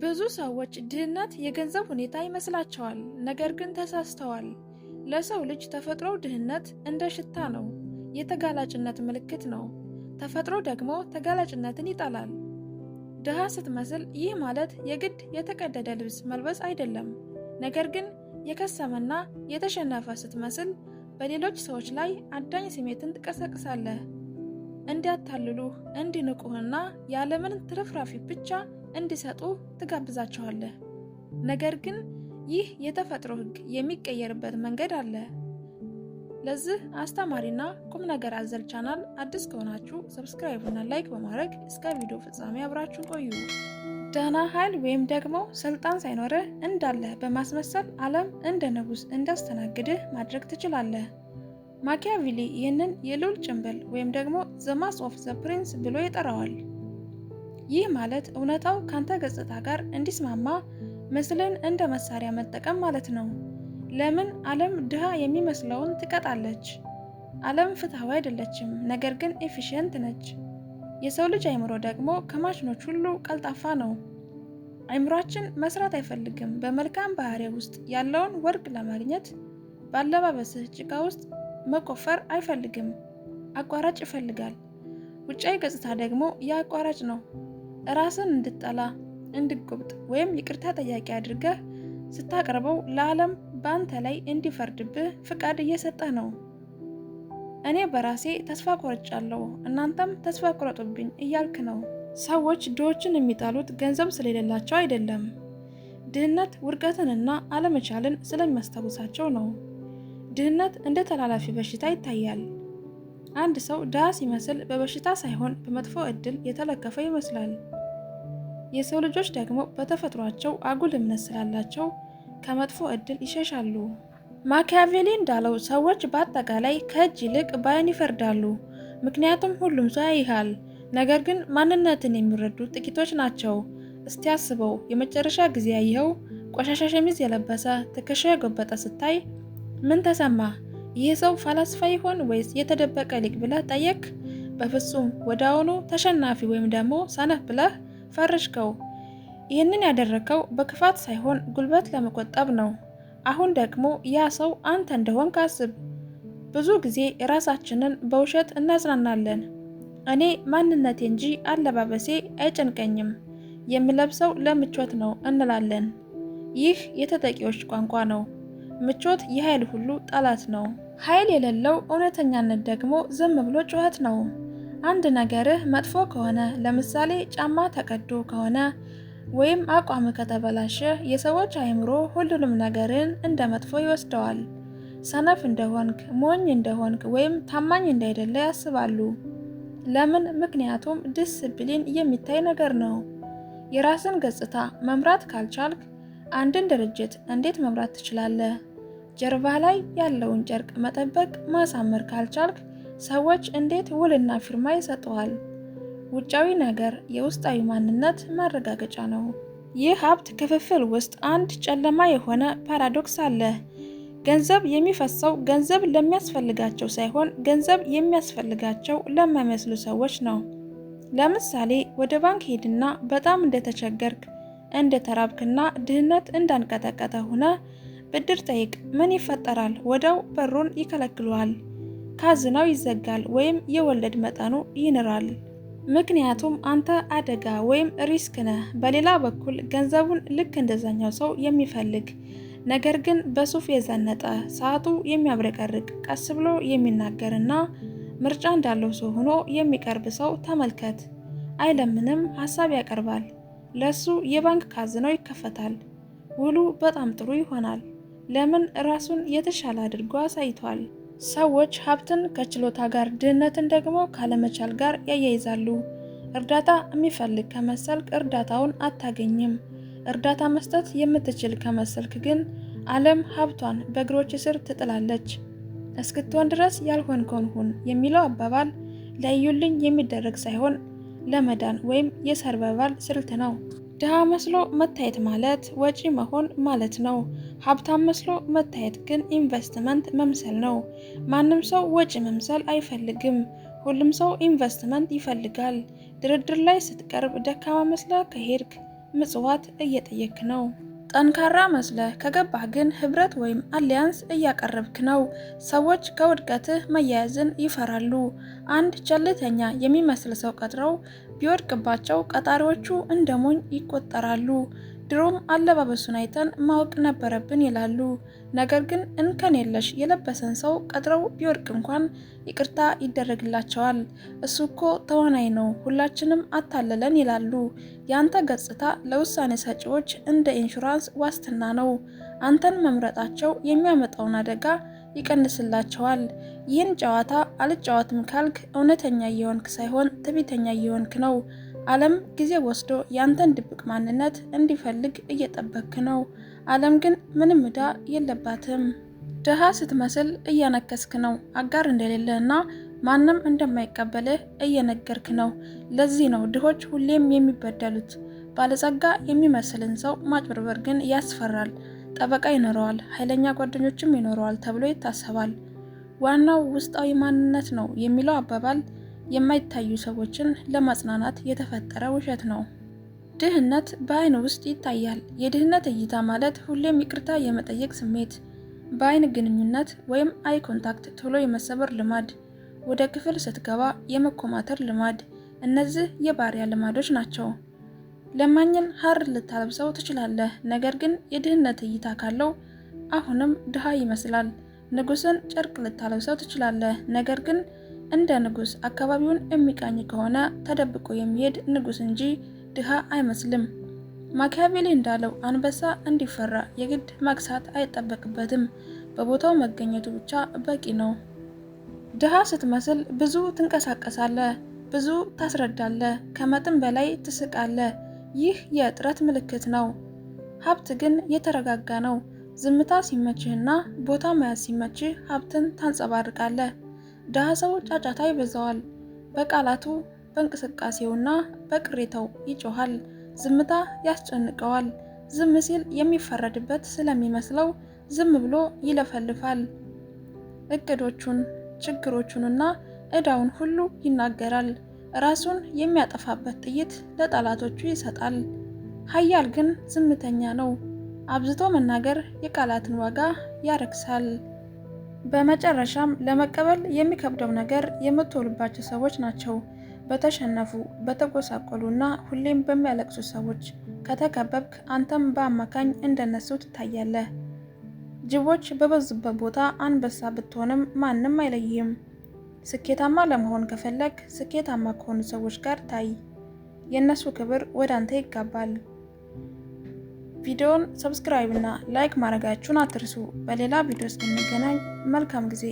ብዙ ሰዎች ድህነት የገንዘብ ሁኔታ ይመስላቸዋል፣ ነገር ግን ተሳስተዋል። ለሰው ልጅ ተፈጥሮው ድህነት እንደ ሽታ ነው፣ የተጋላጭነት ምልክት ነው። ተፈጥሮ ደግሞ ተጋላጭነትን ይጠላል። ድሃ ስትመስል፣ ይህ ማለት የግድ የተቀደደ ልብስ መልበስ አይደለም። ነገር ግን የከሰመና የተሸነፈ ስትመስል በሌሎች ሰዎች ላይ አዳኝ ስሜትን ትቀሰቅሳለህ። እንዲያታልሉህ፣ እንዲንቁህና የዓለምን ትርፍራፊ ብቻ እንዲሰጡህ ትጋብዛቸዋለህ። ነገር ግን ይህ የተፈጥሮ ሕግ የሚቀየርበት መንገድ አለ። ለዚህ አስተማሪና ቁም ነገር አዘል ቻናል አዲስ ከሆናችሁ subscribe እና like በማድረግ እስከ ቪዲዮ ፍጻሜ አብራችሁን ቆዩ። ደህና ኃይል ወይም ደግሞ ስልጣን ሳይኖርህ እንዳለህ በማስመሰል ዓለም እንደ ንጉሥ እንዲያስተናግድህ ማድረግ ትችላለህ። ማኪያቪሊ ይህንን የልዑል ጭንብል ወይም ደግሞ the mask of the prince ብሎ ይጠራዋል። ይህ ማለት እውነታው ካንተ ገጽታ ጋር እንዲስማማ ምስልን እንደ መሳሪያ መጠቀም ማለት ነው። ለምን ዓለም ድሃ የሚመስለውን ትቀጣለች? ዓለም ፍትሐዊ አይደለችም፣ ነገር ግን efficient ነች። የሰው ልጅ አይምሮ ደግሞ ከማሽኖች ሁሉ ቀልጣፋ ነው። አይምሯችን መስራት አይፈልግም። በመልካም ባህሪ ውስጥ ያለውን ወርቅ ለማግኘት በአለባበስህ ጭቃ ውስጥ መቆፈር አይፈልግም። አቋራጭ ይፈልጋል። ውጫዊ ገጽታ ደግሞ የአቋራጭ ነው። ራስን እንድጠላ፣ እንድጎብጥ ወይም ይቅርታ ጠያቂ አድርገህ ስታቀርበው ለዓለም በአንተ ላይ እንዲፈርድብህ ፍቃድ እየሰጠህ ነው። እኔ በራሴ ተስፋ ቆርጫለሁ፣ እናንተም ተስፋ ቁረጡብኝ እያልክ ነው። ሰዎች ድሆችን የሚጠሉት ገንዘብ ስለሌላቸው አይደለም። ድህነት ውድቀትንና አለመቻልን ስለሚያስታውሳቸው ነው። ድህነት እንደ ተላላፊ በሽታ ይታያል። አንድ ሰው ድሃ ሲመስል በበሽታ ሳይሆን በመጥፎ ዕድል የተለከፈ ይመስላል። የሰው ልጆች ደግሞ በተፈጥሯቸው አጉል እምነት ስላላቸው ከመጥፎ ዕድል ይሸሻሉ። ማኪያቬሊ እንዳለው ሰዎች በአጠቃላይ ከእጅ ይልቅ በዓይን ይፈርዳሉ። ምክንያቱም ሁሉም ሰው ያይሃል፣ ነገር ግን ማንነትን የሚረዱ ጥቂቶች ናቸው። እስቲ አስበው፣ የመጨረሻ ጊዜ ያየኸው ቆሻሻ ሸሚዝ የለበሰ፣ ትከሻ የጎበጠ ስታይ ምን ተሰማህ? ይህ ሰው ፈላስፋ ይሆን ወይስ የተደበቀ ሊቅ ብለህ ጠየክ? በፍጹም፣ ወዲያውኑ ተሸናፊ ወይም ደግሞ ሰነፍ ብለህ ፈርሽከው። ይህንን ያደረግከው በክፋት ሳይሆን ጉልበት ለመቆጠብ ነው። አሁን ደግሞ ያ ሰው አንተ እንደሆንክ አስብ። ብዙ ጊዜ ራሳችንን በውሸት እናጽናናለን። እኔ ማንነቴ እንጂ አለባበሴ አይጨንቀኝም፣ የምለብሰው ለምቾት ነው እንላለን። ይህ የተጠቂዎች ቋንቋ ነው። ምቾት የኃይል ሁሉ ጠላት ነው። ኃይል የሌለው እውነተኛነት ደግሞ ዝም ብሎ ጩኸት ነው። አንድ ነገርህ መጥፎ ከሆነ፣ ለምሳሌ ጫማ ተቀዶ ከሆነ ወይም አቋም ከተበላሸ፣ የሰዎች አእምሮ ሁሉንም ነገርን እንደ መጥፎ ይወስደዋል። ሰነፍ እንደሆንክ፣ ሞኝ እንደሆንክ ወይም ታማኝ እንዳይደለ ያስባሉ። ለምን? ምክንያቱም ዲስፕሊን የሚታይ ነገር ነው። የራስን ገጽታ መምራት ካልቻልክ አንድን ድርጅት እንዴት መምራት ትችላለህ? ጀርባ ላይ ያለውን ጨርቅ መጠበቅ፣ ማሳመር ካልቻልክ ሰዎች እንዴት ውልና ፊርማ ይሰጡሃል? ውጫዊ ነገር የውስጣዊ ማንነት ማረጋገጫ ነው። ይህ ሀብት ክፍፍል ውስጥ አንድ ጨለማ የሆነ paradox አለ። ገንዘብ የሚፈሰው ገንዘብ ለሚያስፈልጋቸው ሳይሆን ገንዘብ የሚያስፈልጋቸው ለማይመስሉ ሰዎች ነው። ለምሳሌ ወደ ባንክ ሂድና በጣም እንደተቸገርክ፣ እንደተራብክና ድህነት እንዳንቀጠቀጠ ሆነ ብድር ጠይቅ። ምን ይፈጠራል? ወዲያው በሩን ይከለክሉሃል። ካዝናው ይዘጋል ወይም የወለድ መጠኑ ይንራል። ምክንያቱም አንተ አደጋ ወይም risk ነህ። በሌላ በኩል ገንዘቡን ልክ እንደዛኛው ሰው የሚፈልግ፣ ነገር ግን በሱፍ የዘነጠ፣ ሰዓቱ የሚያብረቀርቅ፣ ቀስ ብሎ የሚናገርና ምርጫ እንዳለው ሰው ሆኖ የሚቀርብ ሰው ተመልከት። አይለምንም፣ ሀሳብ ያቀርባል። ለሱ የባንክ ካዝናው ይከፈታል። ውሉ በጣም ጥሩ ይሆናል። ለምን? ራሱን የተሻለ አድርጎ አሳይቷል። ሰዎች ሀብትን ከችሎታ ጋር፣ ድህነትን ደግሞ ካለመቻል ጋር ያያይዛሉ። እርዳታ የሚፈልግ ከመሰልክ እርዳታውን አታገኝም። እርዳታ መስጠት የምትችል ከመሰልክ ግን ዓለም ሀብቷን በእግሮች ስር ትጥላለች። እስክትሆን ድረስ ያልሆንከውን ሁን የሚለው አባባል ለእዩልኝ የሚደረግ ሳይሆን ለመዳን ወይም የ survival ስልት ነው። ድሃ መስሎ መታየት ማለት ወጪ መሆን ማለት ነው። ሀብታም መስሎ መታየት ግን ኢንቨስትመንት መምሰል ነው። ማንም ሰው ወጪ መምሰል አይፈልግም። ሁሉም ሰው ኢንቨስትመንት ይፈልጋል። ድርድር ላይ ስትቀርብ ደካማ መስለህ ከሄድክ ምጽዋት እየጠየክ ነው። ጠንካራ መስለህ ከገባህ ግን ህብረት ወይም alliance እያቀረብክ ነው። ሰዎች ከውድቀትህ መያያዝን ይፈራሉ። አንድ ቸልተኛ የሚመስል ሰው ቀጥረው ቢወድቅባቸው ቀጣሪዎቹ እንደ ሞኝ ይቆጠራሉ። ድሮም አለባበሱን አይተን ማወቅ ነበረብን ይላሉ። ነገር ግን እንከን የለሽ የለበሰን ሰው ቀጥረው ቢወድቅ እንኳን ይቅርታ ይደረግላቸዋል። እሱ እኮ ተዋናይ ነው፣ ሁላችንም አታለለን ይላሉ። የአንተ ገጽታ ለውሳኔ ሰጪዎች እንደ ኢንሹራንስ ዋስትና ነው። አንተን መምረጣቸው የሚያመጣውን አደጋ ይቀንስላቸዋል። ይህን ጨዋታ አልጫወትም ካልክ እውነተኛ እየሆንክ ሳይሆን ትዕቢተኛ እየሆንክ ነው። ዓለም ጊዜ ወስዶ ያንተን ድብቅ ማንነት እንዲፈልግ እየጠበክ ነው። ዓለም ግን ምንም ዕዳ የለባትም። ድሃ ስትመስል እያነከስክ ነው። አጋር እንደሌለህ እና ማንም እንደማይቀበልህ እየነገርክ ነው። ለዚህ ነው ድሆች ሁሌም የሚበደሉት። ባለጸጋ የሚመስልን ሰው ማጭበርበር ግን ያስፈራል። ጠበቃ ይኖረዋል፣ ኃይለኛ ጓደኞችም ይኖረዋል ተብሎ ይታሰባል። ዋናው ውስጣዊ ማንነት ነው የሚለው አባባል የማይታዩ ሰዎችን ለማጽናናት የተፈጠረ ውሸት ነው። ድህነት በአይን ውስጥ ይታያል። የድህነት እይታ ማለት ሁሌም ይቅርታ የመጠየቅ ስሜት፣ በአይን ግንኙነት ወይም eye contact ቶሎ የመሰበር ልማድ፣ ወደ ክፍል ስትገባ የመኮማተር ልማድ፣ እነዚህ የባሪያ ልማዶች ናቸው። ለማኝን ሐር ልታለብሰው ትችላለህ፣ ነገር ግን የድህነት እይታ ካለው አሁንም ድሃ ይመስላል። ንጉስን ጨርቅ ልታለብሰው ትችላለህ፣ ነገር ግን እንደ ንጉስ አካባቢውን የሚቃኝ ከሆነ ተደብቆ የሚሄድ ንጉስ እንጂ ድሃ አይመስልም። ማኪያቬሊ እንዳለው አንበሳ እንዲፈራ የግድ ማግሳት አይጠበቅበትም፣ በቦታው መገኘቱ ብቻ በቂ ነው። ድሃ ስትመስል ብዙ ትንቀሳቀሳለህ፣ ብዙ ታስረዳለህ፣ ከመጠን በላይ ትስቃለህ። ይህ የእጥረት ምልክት ነው። ሀብት ግን የተረጋጋ ነው። ዝምታ ሲመችህና ቦታ መያዝ ሲመችህ ሀብትን ታንጸባርቃለህ። ድሃ ሰው ጫጫታ ይበዛዋል። በቃላቱ፣ በእንቅስቃሴውና በቅሬታው ይጮሃል። ዝምታ ያስጨንቀዋል። ዝም ሲል የሚፈረድበት ስለሚመስለው ዝም ብሎ ይለፈልፋል። እቅዶቹን፣ ችግሮቹንና ዕዳውን ሁሉ ይናገራል። ራሱን የሚያጠፋበት ጥይት ለጠላቶቹ ይሰጣል። ሀያል ግን ዝምተኛ ነው። አብዝቶ መናገር የቃላትን ዋጋ ያረክሳል። በመጨረሻም ለመቀበል የሚከብደው ነገር የምትውልባቸው ሰዎች ናቸው። በተሸነፉ፣ በተጎሳቆሉ እና ሁሌም በሚያለቅሱ ሰዎች ከተከበብክ አንተም በአማካኝ እንደነሱ ትታያለህ። ጅቦች በበዙበት ቦታ አንበሳ ብትሆንም ማንም አይለይህም። ስኬታማ ለመሆን ከፈለግ ስኬታማ ከሆኑ ሰዎች ጋር ታይ። የእነሱ ክብር ወደ አንተ ይጋባል። ቪዲዮውን subscribe እና like ማድረጋችሁን አትርሱ። በሌላ ቪዲዮ እስክንገናኝ መልካም ጊዜ።